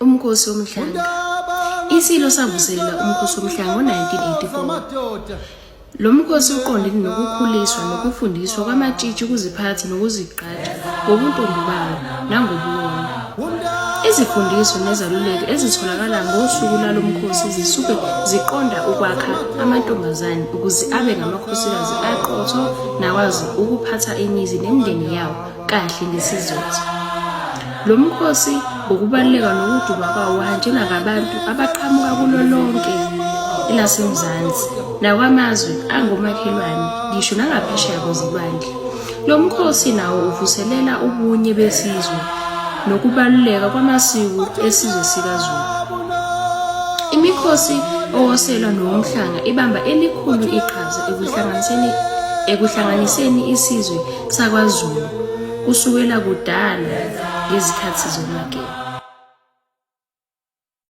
Umkhosi womhlanga. Isilo savuselela umkhosi womhlanga ngo-1984. Lo mkhosi uqondene nokukhuliswa nokufundiswa kwamatshitshi ukuziphatha nokuzigqaja ngobuntombi bawo nangobuwona. Izifundiso nezaluleko ezitholakala ngosuku lwalo mkhosi zisuke ziqonda ukwakha amantombazane ukuze abe ngamakhosikazi aqotho nakwazi ukuphatha imizi nemindeni yawo kahle ngesizotha. Lo mkhosi ngokubaluleka nokuduma kwawo uhanjelwa ngabantu abaqhamuka kulo lonke elaseMzansi nakwamazwe angomakhelwane ngisho nangaphesheya kwezilwandle. Lo mkhosi nawo uvuselela ubunye besizwe nokubaluleka kwamasiko esizwe sikaZulu. Imikhosi owoselwa nowomhlanga ibamba elikhulu iqhaza ekuhlanganiseni ekuhlanganiseni isizwe sakwaZulu kusukela kudala ngezikhathi zoMageba.